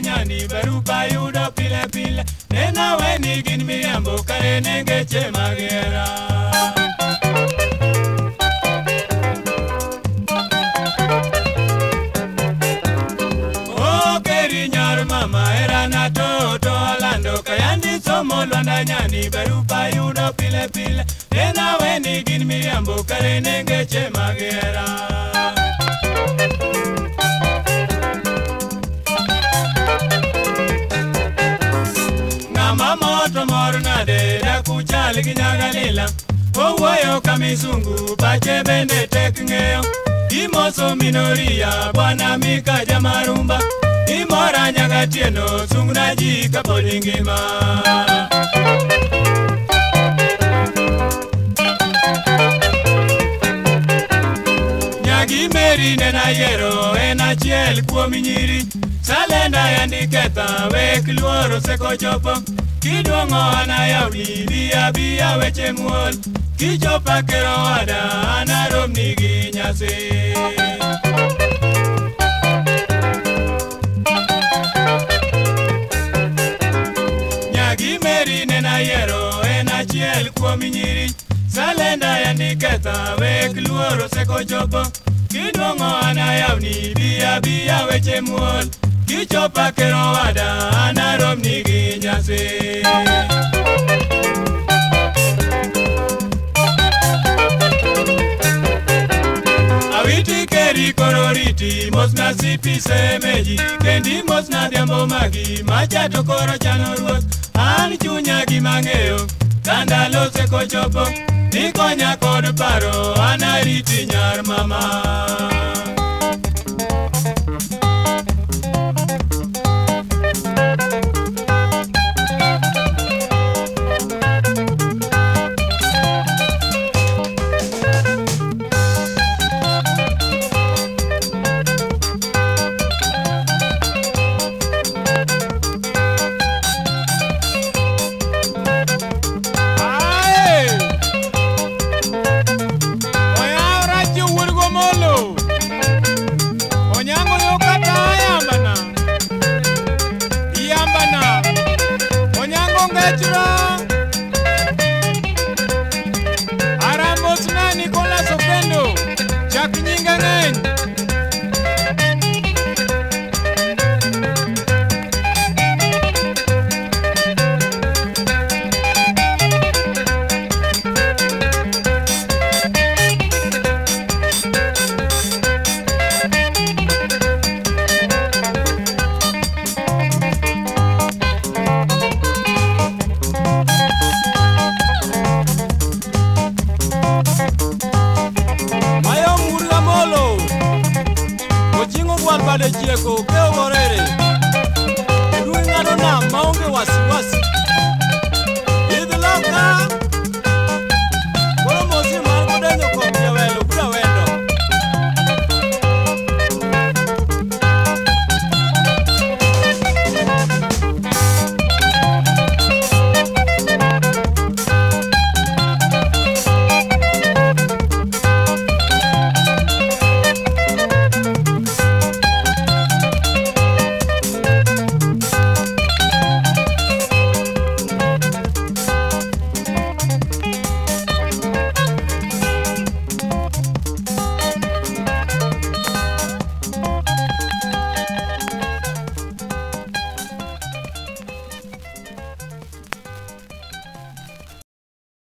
Nyani barupa yudo pile pile nena weni gin miriambo kare nengeche magera. O keri nyar mama era na toto alando kayandi somo lwanda nyani barupa yudo pile pile nena weni gin miriambo kare nengeche magera. Moto mornade dakuchal gi nyagalila owuoyo kamizungu pache bende tek ng'eyo imoso minoria bwana Mika jamarumba imora nyagatieno sungna ji kapod ngima. Nyagi Meri nenayiero en achiel kuom nyiri salenda yandiketha wek luoro sekochopo kidwong'o anayawni biya biya weche muol kichopa kero wada anaromni gi nyasi. Nyagi Meri nenayiero en achiel kuom nyiri salenda yandiketha wek luoro sekochopo kidwong'o anayawni biya biya weche muol kichopa kero wada anaromni gi nyasi. Awiti keri kororiti mosna sipi semeji kendi mosna dhiambo magi macha to koro chano ruoth an chunya gimang'eyo ka ndalo osekochopo nikonya kod paro anariti nyar mama. Chieko keo gorere Edui ng'ado nam maonge wasiwasi. Idhi loka.